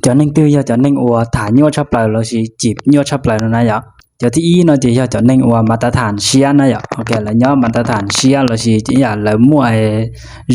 Cov neeg twg yog cov neeg uas tham nyuaj tshaj plaws lossis cim nyuaj tshaj plaws no na yom? Cov thib ib no ces yog cov neeg uas mas tas tham siab na yom. Ok, lawv nyob mas tas tham siab lossis ib yam lawv muaj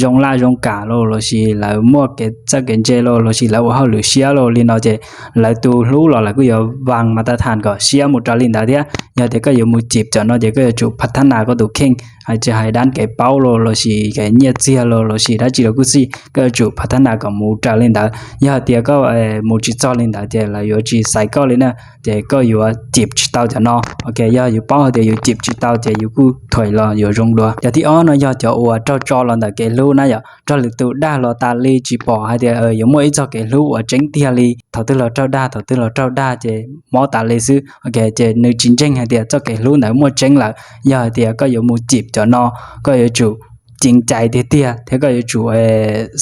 zoo laj zoo kam los lossis lawv muaj kev txawj kev ntse los lossis lawv ua hauj lwm siab los li no ces lawv tus hlub los lawv kuj yuav vas mas tas tham kom siab mus raws li ntawd thiab. Yog tias koj yuav mus cim cov no ces koj yuav tsum phav thab nas koj tus kheej, hais tsis hais dab kev paub los lossis kev nyiaj txiag los lossis dab tsi los kuj xij, koj yuav tsum phav thab nas kom mus raws li ntawd. Yog hais tias koj mus tsis txog li ntawd ces lawv yuav tsis xaiv koj li na, ces koj yuav cim tsis tau cov no. Ok, yog yus paub hais tias yus cim tsis tau ces yus kuj thuam los yuav zoo dua. Cov thib ob no yog cov uas raug tso los ntawm kev hlub na yom, raug lwm tus dag los tas li tsis pom hais tias yuav muaj ib txoj kev hlub uas tseeb tiag li. Thaum twg los raug dag, thaum twg los raug dag ces mob tas li xwb. Ok, ces nws tsis ntseeg hais tias txoj kev hlub ntawd muaj tseeb lawm. Yog hais tias koj yuav mus cim cov no, koj yuav tsum ceev cai tiag tiag thiab koj yuav tsum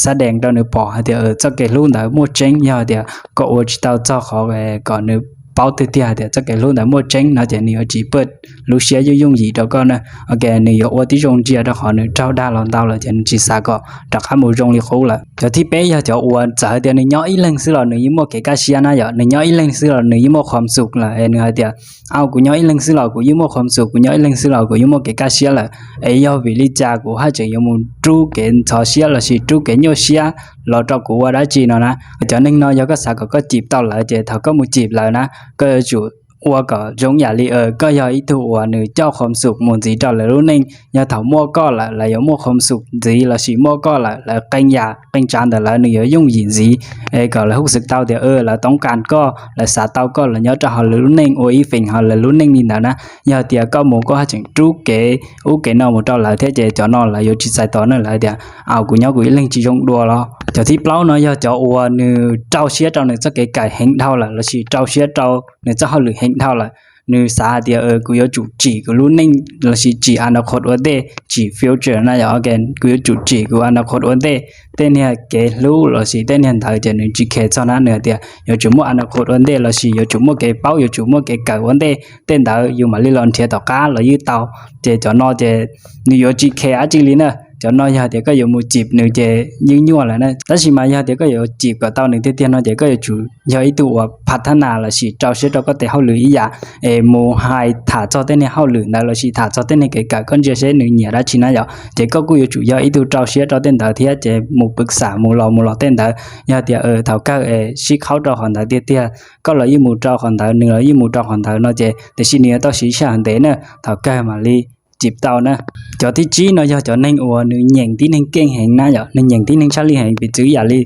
xab dees rau nws pom hais tias txoj kev hlub ntawd muaj tseeb. Yog hais tias koj ua tsis tau txog qhov kom nws paub tiag tiag hais tias txoj kev hlub ntawd muaj tseeb no ces nws yuav tsis paj lub siab yooj yooj yim rau koj na. Ok, nws yuav ua tib zoo ntsia rau qhov nws raug dag los ntau lawm ces nws tsis xav kom rov qab mus zoo li qub lawm. Cov thib peb yog cov uas txawm hais tias nws nyob ib leeg xwb los nws yeej muaj kev kaj siab na yom, nws nyob ib leeg xwb los nws yeej muaj khuam xum lawm es nws hais tias, au, kuv nyob ib leeg xwb los kuv yeej muaj khuam xum, kuv nyob ib leeg xwb los kuv yeej muaj kev kaj siab lawm, es yog vim li cas kuv haj tseem yuav mus rub kev ntxhov siab lossis rub kev nyuaj siab los rau kuv ua dab tsi no na. Cov neeg no yog koj xav kom koj cim tau lawv ces thaum koj mus cim lawv na, koj yuav tsum ua kom zoo yam li koj yog ib tug uas nws coj khuam xum mus ntxiv rau lawv lub neej. Yog thaum muaj koj lawm lawv yuav muaj khuam xum ntxiv lossis muaj koj lawm lawv qee yam qee tsav ntawm lawv nws yuav yooj yim ntxiv, es kom lawv hub xwm tau tias lawv toob kas koj, lawv xav tau koj, lawv nyob rau hauv lawv lub neej ua ib feem hauv lawv lub neej li ntawd na. Yog tias koj mus koj haj tseem rub kev ub kev no mus rau lawv thiab ces cov no lawv yuav tsis txais tos na, lawv tias, au, kuv nyob kuv ib leeg tsis zoo dua los. Cov thib plaub no yog cov uas nws rau siab rau nws txoj kev kawm heev dhau lawm lossis rau siab rau nws txoj hauj lwm heev dhau lawm. Nws xav hais tias kuv yuav tsum tsim kuv lub neej lossis tsim a na khos ua ntej, tsim future na yom, kuv yuav tsum tsim kuv a na khos ua ntej. Tej niag kev hlub lossis tej niag ntawd ces nws tsis khe txog na, nws hais tias yuav tsum muaj a na khos ua ntej lossis yuav tsum muaj kev paub, yuav tsum muaj kev kawm ua ntej, tej ntawd yus mam li los nrhiav tom qab los yeej tau. Ces cov no ces nws yuav tsis khe dab tsi li na. Cov no yog tias koj yuav mus cim nws ces yeej nyuaj lawm na. Tab sis mas yog tias koj yuav cim kom tau nws tiag tiag no ces koj yuav tsum yog ib tug uas phav thab nas lossis rau siab rau koj tes hauj lwm ib yam, es mus hais tham txog tej niag hauj lwm ntawd lossis tham txog tej niag kev kawm koj ntsia seb nws nyiam dab tsi na yom. Ces koj kuj yuav tsum yog ib tug rau siab rau tej ntawd thiab ces mus pwv xam mus los mus los tej ntawd. Yog tias thaum kawg es sib qhaub rau qhov ntawd tiag tiag, koj los yeej mus rau qhov ntawd, nws los yeej mus rau qhov ntawd no ces tiam sis nws yuav tau siv sij hawm ntev na, thaum kawg mam li cim tau na. Cov thib tsib no yog cov neeg uas nws nyeem tib neeg keej heev na yom, nws nyeem tib neeg tshaj lij heev, piv txwv yam li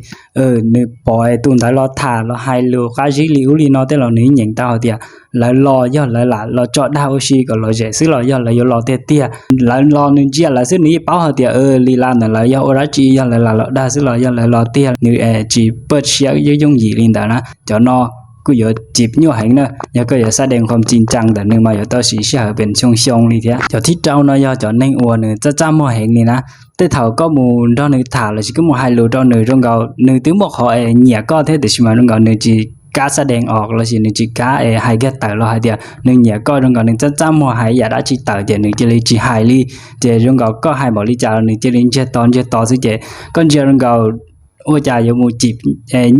nws pom tus ntawd los tham los hais lus qab zib li ub li no tej los nws nyeem tau hais tias lawv los yog lawv lam los tso dag ua si kom lom zem xwb los yog lawv yuav los tiag tiag. Lawv los nws ntsia lawv xwb nws yeej paub hais tias li lawv ntawd lawv yog ua dab tsi, yog lawv lam los dag xwb los yog lawv los tiag. Nws tsis paj siab yooj yooj yim li ntawd na. Cov no kuj yuav cim nyuaj heev na. Yog koj yuav xab dees qhov tsis ntsees ntawm nws mas yuav tau siv sij hawm pes xyoo xyoo li thiab. Cov thib rau no yog cov neeg uas nws txaj txaj muag heev li na. Tej thaum koj mus nrog nws tham lossis koj mus hais lus rau nws zoo nkaus nws twb muaj qhov es nyiam koj thiab tiam sis mas zoo nkaus nws tsis kam xab dees os lossis nws tsis kam es hais kiag tawm los hais tias nws nyiam koj, zoo nkaus nws txaj txaj muag hais yam dab tsi tawm ces nws cia li tsis hais li. Ces zoo nkaus koj hais npaum li cas los nws cia li ntsiag to ntsiag to xwb ces koj ntsia zoo nkaus ua cas yuav mus cim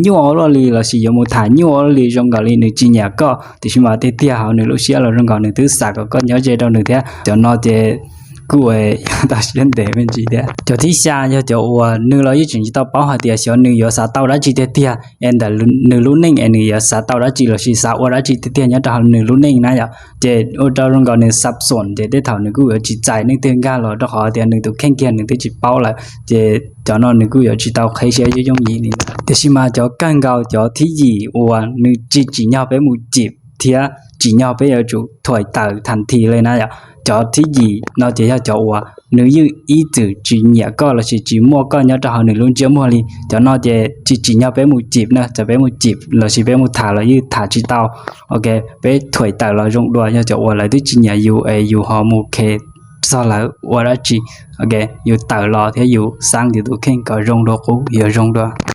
nyuaj ua luaj li lossis yuav mus tham nyuaj ua luaj li, zoo nkaus li nws tsis nyiam koj tiam sis mas tiag tiag hauv nws lub siab los zoo nkaus nws twb xav kom koj nyob ze rau nws thiab. Cov no ces kuj yuav tau siab ntev me ntsis thiab. Cov thib xya yog cov uas nws los yeej tseem tsis tau paub hais tias xyov nws yuav xav tau dab tsi tiag tiag es ntawm nws lub neej es nws yuav xav tau dab tsi lossis xav ua dab tsi tiag tiag nyob rau hauv nws lub neej na yom. Ces ua rau zoo nkaus nws xab xoom ces tej thaum nws kuj yuav tsis txais neeg twg nkag los rau qhov tias nws tus kheej kiag nws twb tsis paub lawm ces cov no nws kuj yuav tsis tau qheb siab yooj yooj yim li ntawd. Tiam sis mas cov kawg nkaus cov thib yim uas nws tsis tsim nyog peb mus cim thiab tsim nyog peb yuav tsum thuam tawm thas this li na yom. Cov thib yim no ces yog cov uas nws yeej ib txwm tsis nyiam koj lossis tsis muaj koj nyob rau hauv nws lub ntsiab muag li. Cov no ces tsis tsim nyog peb mus cim na, txawm peb mus cim lossis peb mus tham los yeej tham tsis tau. Ok, peb thuam tawm los zoo dua, yog cov uas lawv twb tsis nyiam yus es yus ho mus khe txog lawv ua dab tsi. Ok, yus tawm los thiab yus xab yus tus kheej kom zoo dua qub yuav zoo dua.